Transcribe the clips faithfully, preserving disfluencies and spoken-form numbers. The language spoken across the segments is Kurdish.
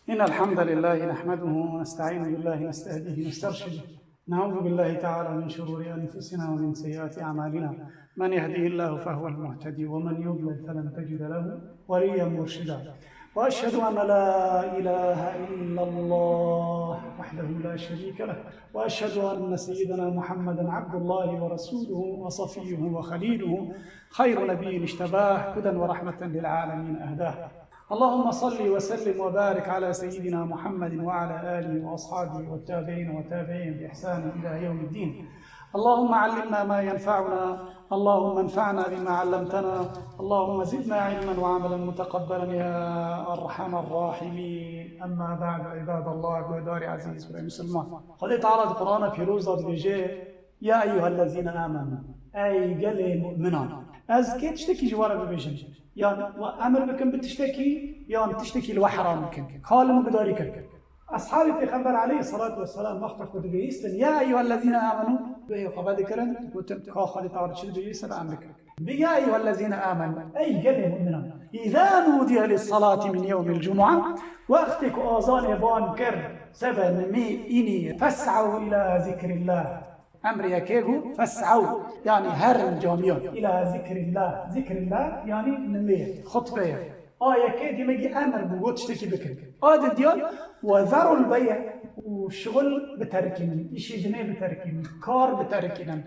إن الحمد لله نحمده ونستعين بالله ونستهديه ونسترشده. نعوذ بالله تعالى من شرور أنفسنا ومن سيئات أعمالنا. من يهده الله فهو المهتدي ومن يضلل فلن تجد له وليا مرشدا. وأشهد أن لا إله إلا الله وحده لا شريك له. وأشهد أن سيدنا محمدا عبد الله ورسوله وصفيه وخليله، خير نبي اجتباه، هدى ورحمة للعالمين أهداه. اللهم صل وسلم وبارك على سيدنا محمد وعلى آله وأصحابه والتابعين وتابعيهم بإحسان إلى يوم الدين. اللهم علمنا ما ينفعنا، اللهم انفعنا بما علمتنا، اللهم زدنا علما وعملا متقبلا يا أرحم الراحمين. أما بعد، عباد الله، guhdarê ezîz, birayê misilman. Xwedê Teala di Qur'ana pîroz de dibêje, "Ya eyyuhellezîne amenu", ey gelê mu'minan. Ez kê tiştekî ji we re bibêjim? Yan we emir bikim bi tiştekî, yan tiştekî li we heram bikim? Ka li min gudarî kir. Eshabê Pêxember aleyhissalatu vesselam wexta ku dibihîstin, "Ya eyyuhellezîne amenu", guhê xwe vedikirin, digotin, "Ka Xwedê Teala çi dibêje, se em bikin." Bi "Ya eyyuhellezîne amenu", ey gelê mu'minan. "Îzâ nûdiye lissalati min yewmil cumu'a", wextê ku azanê ban kir, sebe nimê înî, "fes'ew ila zikrillah." Emrê yekê bû, "fes'ew", yanî herin camiyan. "Ila zikrillah." Zikrillah, yanî nimê, xutbeye. A yekê dîmegî emir bû, got tiştekî bikin. A didiyan, "Ve zerul bey'", û şixul biterikînin, îşê dinê biterikînin, kar biterikînin,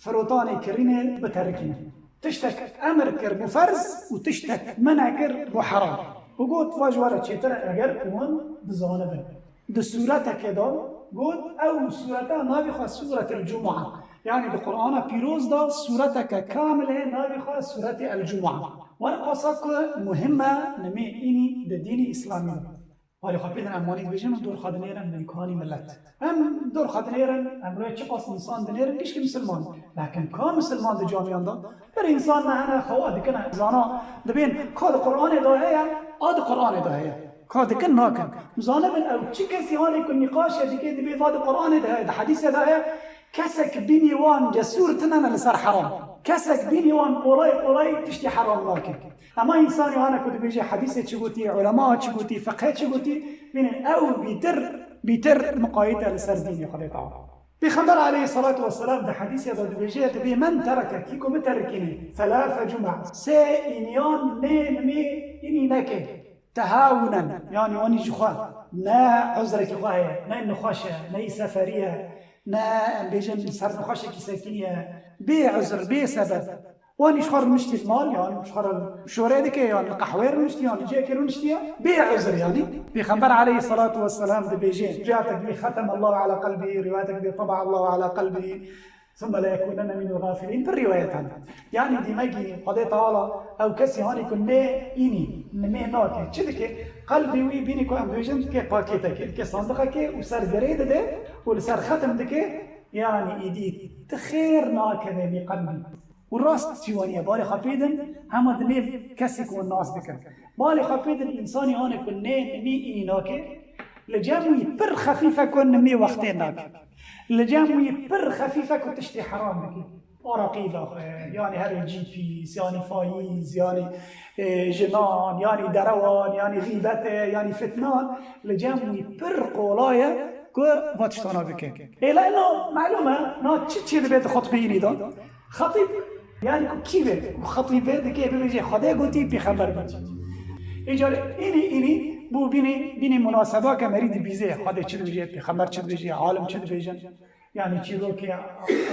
firotanê kirînê biterikînin. Tiştek emir kir bû ferz û tiştek men'e kir bû heram. Û got, "Va ji we re çêtir e eger hûn dizanibin." Di sûreteke de got, ew sûreta navê xwe Sûretil Cum'a. Yanî di Qur'ana pîroz de sûreteke kamil heye navê xwe Sûretê El Cum'a. Werqasa ku muhim e nimê înî di dînê îslamî de. Balê xwe pê din em wanî dibêjin û dor xwe dinêrin bi îmkanî milet. Em dor xwe dinêrin, em rê çiqas însan dinêrin, gişkî misilman. Lakin ka misilman di camiyan de? Pir însan me hene xewa dikin, zana dibên ka di Qur'anê de heye, a di Qur'anê de heye. Ka dikin nakin. Zanibin ew çi kesî hanê ku nîqaşe dike dibê va di Qur'anê de heye, di hedîsê de heye, kesek bînî wan cesûr tine ne li ser heram. Kesek bînî wan qolay qolay tiştî heram nake. Ema însanê hane ku dibêje hedîsê çi gotî, ulema çi gotî, fiqhê çi gotî, bînin ew bîtir, bîtir miqayît e li ser dînê Xwedê Teala. Pêxember aleyhissalatu vesselam di hedîsê de dibêje, dibê, "Men tereke", kî ku biterikîne, "thelâthe cuma", sê îniyan nê nimê înî neke, tehawunen, yanî wanî ji xwe, ne uzrekî xwe heye, ne nexweş e, ne yî seferî ye, ne em bêjin sernexweşekî sekiniye, bê uzr, bê sebeb. Wanî ji xwe rûniştî mal, yan ji xwe re şorê dike, yan li qehweyê rûniştî, yan li cihekê rûniştiye, bê uzr yanî. Pêxember aleyhissalatu vesselam dibêje, riwayetek dibê, "Xeteme Allahu ala qelbî", riwayetek dibê, "Taba Allahu ala qelbî, thumme le yekunenne minel gafilîn." Pir riwayet hene. Yanî dîmegî Xwedê Teala ew kesî hanî ku nê înî, nimê nake. Çi dike? Qelbê wî bînî ku em bêjin dike pakêtekê, dike sandiqekê û ser girê dide û li ser xetim dike, yanî îdî ti xêr nakeve vî qelbî. Û rast jî wanî ye, balê xwe pê din, hema di nêv kesê ku nas dikin. Balê xwe pê din, însanî hane ku nê nimî înî nake, li cem wî pir xefîf e ku nimê wextê nake. Li cem wî pir xefîf e ku tiştê heram dike. Araqî daxe, yanî herê cî pîs, yanî fayîz, yanî, e, jinan, yanî derewan, yanî xîbet e, yanî fitnan, li cem wî pir qolay e ku va tiştana bike. Ê, la ino melûm e, na çi çê dibe di xutbê înî de? Xetîb, yanî ku kî be? Ku xetîb be dike bibêje, Xwedê gotî, pêxember gotî. Îcar înî, înî bû bînî, bînî munasebake merî dibîze, Xwedê çi dibêje, pêxember çi dibêje, alim çi dibêjin. Yanî çîrokê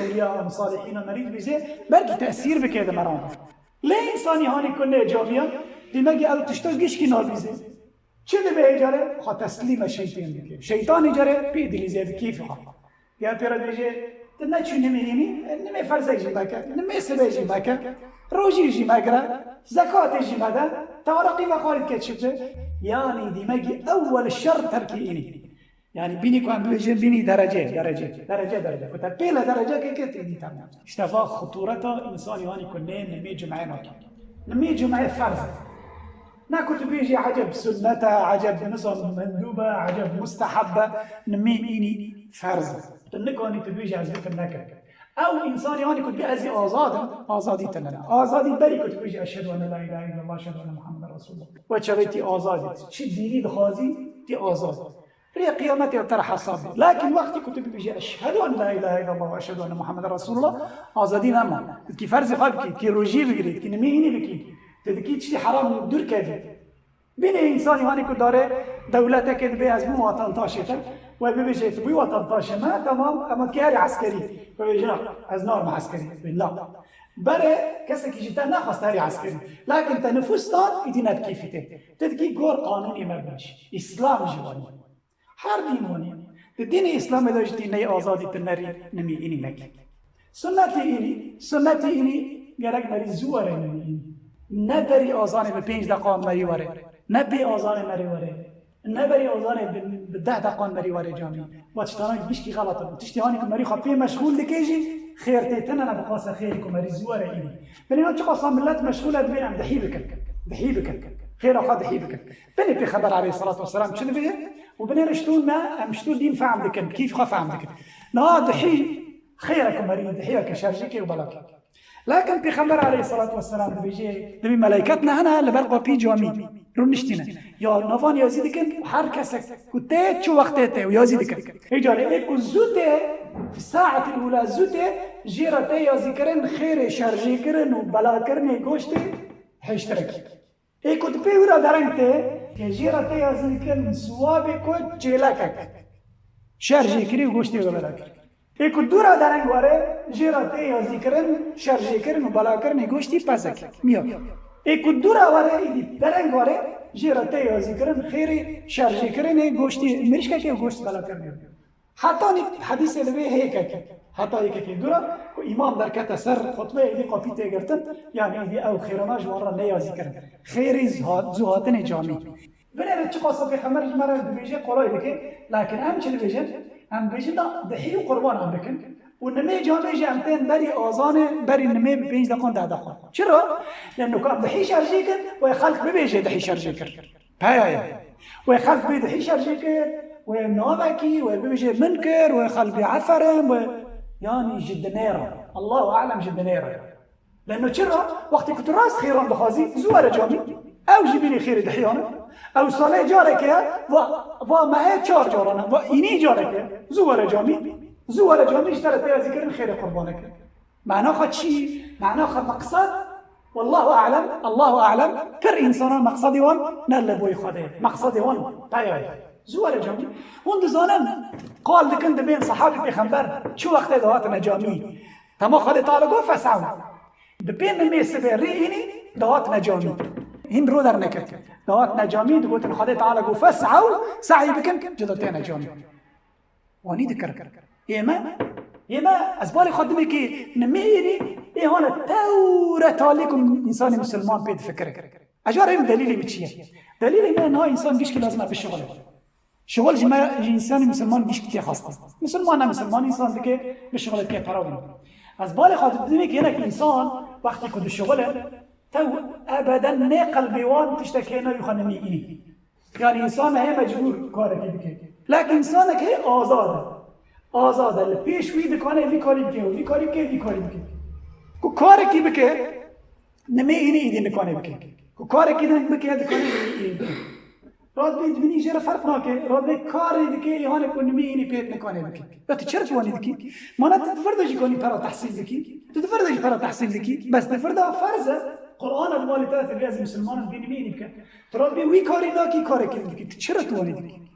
ewliya û salihîna merî dibîze, belkî tesîr bike di meran. Lê însanî hanî ku nê camiya, dîmegî ew tişta gişkî nabîze. Çi dibe hêcare? Xwe teslîme şeytên dike. Şeytanî care pê dilîze bi kêfê xwe. Ya pê re dibêje, "Tu neçû nimê înî, nimê ferzê jî meke, nimê sibê jî meke, rojî jî megire, zekatê jî mede, te araqî vexwarî dike çi bi?" Yanî dîmegî ewwel şer terkê înî. Yanî bînî ku em bibêjin bînî derece, derece, derece, derece. Ku te pê le derecekê kir, tê dî temam. Îşte va xutureta însanî hanî ku nê nimê cumeyê nake. Nimê cumeyê ferz e. Ne ku tu bêjî eceb sunnet e, eceb nizam mendûb e, eceb musteheb e, nimê înî ferz e. Tu nikanî tu bêjî ez bikim nekim. Ew însanî hanî ku dibê ez ê azad im, azadî tune ne. Azadî berî ku tu bêjî eşhedû en la ilahe illallah, eşhedû enne Muhammeden Resulullah. We çavê tî azad î. Çi dînî dixwazî, tî azad. Rê qiyametê te re hesab bê. Lakin wextî ku tu bibêjî, "Eşhedû en la ilahe illallah ve eşhedû enne Muhammeden Resulullah", azadî nema. Tu dikî ferzê xwe bikî, dikî rojî bigirî, dikî nimê înî bikî. Tu dikî tiştî heram dûr kevî. Bînê însanî hanî ku dare dewletekê dibê ez bûm vatandaşê te, we bibêje tu bûyî vatandaşê me, temam, ema dikê herî eskerî. We bêje na, ez narim eskerî. Bê na. Berê kesekî ji te nexwest herî eskerî. Lakin te nifûs dan, îdî ne dikî fîtê. Tu dikî gor qanûnê me bimîş. Îslam jî wanî. Her dîn wanî. Di dînê Îslamê de jî tî ney azadî tu nerî nimî înî nekî. Sunnetê înî, sunnetê înî gerek merî zû were nimî înî. Ne berî azanê bi pênc deqan merî were. Ne bê azanê merî were. Ne berî azanê bi, bi deh deqan merî were camî. Va tiştana gişkî xelat e. Tiştê hanî ku merî xwe pê meşxûl dike jî xêr tê tine ne bi qasa xêrî ku merî zû were înî. Binê çiqasa millet meşxûl e dibê em dihî bikin. Dihî bikin. Xêra xwe dihî bikin. Binê Pêxember aleyhisselatu vesselam çi dibê? Û binê riştûn me, em ji tu dîn fehm dikin, kîf xwe fehm dikin. Niha dihî xêr e ku merî dihiyeke şerjî kê û bela kê. Lakin Pêxember aleyhisselatu vesselam dibêje, dibî meleyket ne hene li ber qapî camî rûniştîne. Ya navan yazî dikin, her kesek ku tê çi wextê tê û yazî dikin. Hê carê ê ku zû tê, fi saetil ula zû tê, jê re tê yazîkirin xêrê şerjêkirin û belakirinê goştê hêştirekî. Ê ku di pê wî re dereng tê, ke jê re tê yazîkirin siwabê ku çêlekek şerjêkirî û goştê we bela kir. Ê ku dû re dereng were, jê re tê yazîkirin şerjêkirin û belakirinê goştî pesek, miyok. Ê ku dû re were, îdî dereng were, jê re tê yazîkirin xêrê şerjêkirinê goştê mirîşkekê û goşt belakirinê. Hetanî hedîsê li vê hêkekê, heta yekekê dû re ku îmam derkete ser xutbe, êdî qapî tê girtin, yanî êdî ew xêrana ji wan re neyazî kirin. Xêrê zû-, zû hatinê camî. Binêre çiqasa Pêxember ji me re dibêje qolay dike, lakin em çi dibêjin? Em dibêjin da dihî û qurbanan bikin û nimê camê jî em tên berî azanê, berî nimê bi pênc deqan deh deqan. Çira? Leno ku em dihî şerjî kin, wê xelk bibêje dihî şerjî kir. Peya ye. Wê xelk bê dihî şerjê kir, wê navekî, wê bibêje min kir, wê xelk bê eferin, wê, yanî ji dinê re. Allahu alem ji dinê re. Leno çira? Wextê ku tu rast xêran dixwazî, zû were camî. Ew jî bînî xêrê dihiyan e. Ew salê careke ye, va, va mehê çar caran e. Va înî careke ye. Zû were camî. Zû were camî ji te re tê yazî kirin xêrê qurbaneke. Mana xwe çi? Mana xwe meqsed, wallahu alem, Allahu alem, pir însanan meqsedê wan ne li boy Xwedê ye. Meqsedê wan peya ye. Zû were camî. Hûn dizanin, qal dikin dibên sehabî pêxember çi wextê dihatine camî. Dema Xwedê Teala got, "Fes'ew." Bi pê nimê sibê rê înî dihatine camî. Hîn ro dernekir. Dihatine camî, digotin Xwedê Teala got, "Fes'ew", se'yî bikin, cuda têne camî. Wanî dikirin. Ê me, ê me, ez balê xwe dimê kê nimê êrî, ê hane tewre talî ku însanê misilman pê difikire. Ez jî rê delîlê min çi ye? Delîlê me niha însan gişkî lazim e bişixule. Şixul ji me, ji însanê misilman gişkî tê xwestin. Misilman ne misilman însan dike bişixule dike pera bûn. Ez balê xwe dimê kê hinek însan wextê ku dişixule, tew ebeden nê qelbê wan tiştekê nayê xwe nimê înî. Yanî însan heye mecbûr karekî bike. Lek însanek heye azad e. Azad e. Li pêş wî dikane vî karî bike û vî karî bike, vî karî bike. Ku karekî bike, nimê înî îdî nikane bike. Ku karekî din bike, dikane nimê înî bike. Radbê dibînî jê re ferq nake. Radbê karê dike, îhanê ku nimê înî pê nikane bike. Ya tu çi re tu wanî dikî? Mana tu di vir de jî kanî pera tehsîl dikî? Tu di vir de jî pera tehsîl dikî? Bes di vir de ferz e. Qur'ana di malê te de tu bê ez misilman im, bê nimê înî bike. Tu radbê wî karî nakî, karekî din dikî. Tu çi re tu wanî dikî?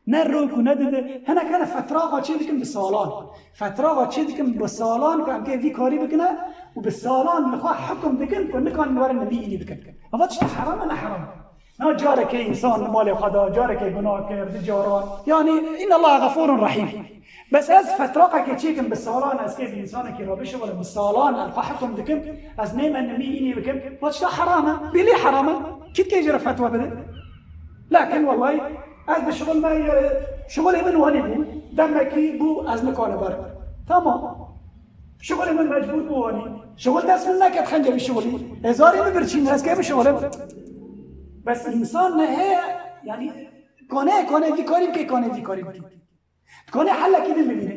Ne rok û ne dide, hinek hene fetraxa çê dikin bi salan. Fetraxa çê dikin bi salan ku em kê vî karî bikine û bi salan li xwe hukum dikin ku nikan werin nimî înî bikin. Eva tiştê heram e, ne heram e? Na carekê însan li malê xwe de, carekê gunah kir, du caran. Yanî, innallaha gafûrun rehîm. Bes ez fetraxekê çêkim bi salan, ez kê bi însanekî re bişixilim, bi salan ez xwe hukum dikim, ez nême nimî înî bikim, va tişta heram e, bêlê heram e, kî dikê jê re fetwa bide? Lakin wellahî ez dişixulme, şixulê min wanî bû, demekî bû ez nikane ber. Tamam. Şixulê min mecbûr bû wanî. Şixul dest min neket xencê bişixulî. Hêzarê min birçîn ez kê bişixulim. Bes însan ne heye, yanî kane kane vî karî bike, kane vî karî bike. Dikanê helekî din bibîne.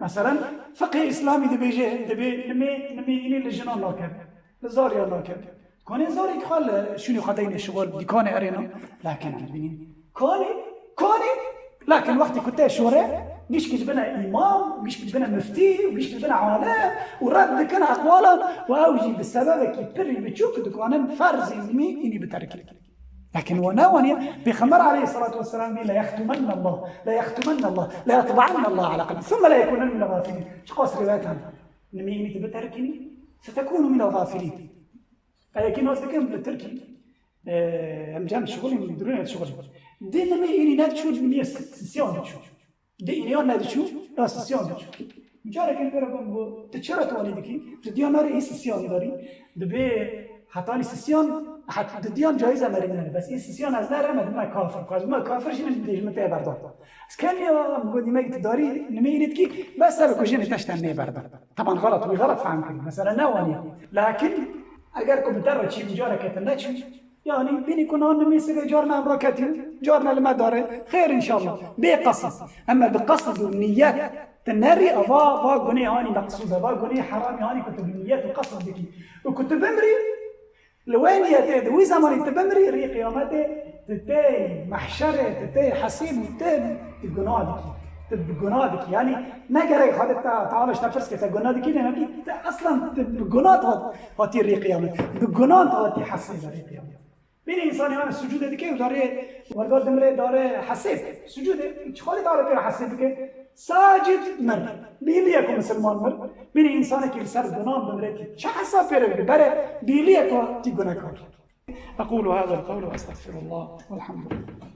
Meselen, fiqhê îslamî dibêje, dibê nimê, nimê înî li jinan nake, li zariyan nake. Konê zarê ki xal şûnê xwe deyne şixul, dîkanê erêna, lakin bînî. Konê, konê, lakin wextê ku tê şore, gişkî ji bine îmam, gişkî ji bine miftî, gişkî ji bine alem û red dikin eqwalan û ew jî bi sebebekî pirî biçûk dikanin ferzî nimî înî biterkin. Lakin we ne waniye, Pêxember aleyhissalatu vesselam bî, "Le yextumenna Allah, le yextumenna Allah, le yatba'anna Allah ala qalbi, thumme le yekunen min al-gafilin." Çiqas rivayet hene. Nimî înî tu biterkinî, setekunu min al-gafilin. Eyekî nas dikim li Tirkî, e, em cem şixulî, durûnê şixulî. Di nimî înî nediçû, nimî sisyan diçû. Di înî ya nediçû, ya sisyan diçû. Carekê pêre bim bû, tu çira tu wanî dikî? Tu diya me re î sisyan darî. Dibê hetanî sisyan, het-, di diyan caiz e merî nere. Bes î sisyan ez nere, me dime kafir. Xwaz me kafir jî min dî, min tê berdan. Ez ken ya, em got, dîmek tu darî, nimî înî dikî, bes ser ku jî nê teşten nê berdan. Taban xelat, wî xelat fehm kirî. Mesela ne waniye. Lakin eger ku bi te re çî, bi careke te neçî, yanî bînî ku nan nimî sibê carna em raketî, carna li me dare. Xêr înşallah. Bê qesd. Ema bi qesd û niyet te nerî, ava, va gunê hanî meqsûd e, va gunê heramî hanî ku tu bi niyet û qesd dikî. Û ku tu bimrî, li wê niyetê di wî zemanî tu bimrî, rî qiyametê tu tê mehşerê, tu tê hesîb û tu, tu gunah dikî. Tu bi gunah dikî. Yanî ne gerek Xwedê te, Teala ji te pirs ke te gunah dikî, ne, ne, tu eslen tu bi gunah hat-, hatî rî qiyamet. Bi gunah hatî hesîb rî qiyamet. Bînî însanê hane sucûdê dike û darê werga dimrê darê hesêb. Sucûdê, çi xalê darê pêra hesêb dike? Sacid mir. Bîliye ku misilman mir. Bînî însanekî li ser gunan bimrê tî çi hesab pêre bike? Bere bîliye ku tî gunekar. أقول هذا القول وأستغفر الله والحمد لله.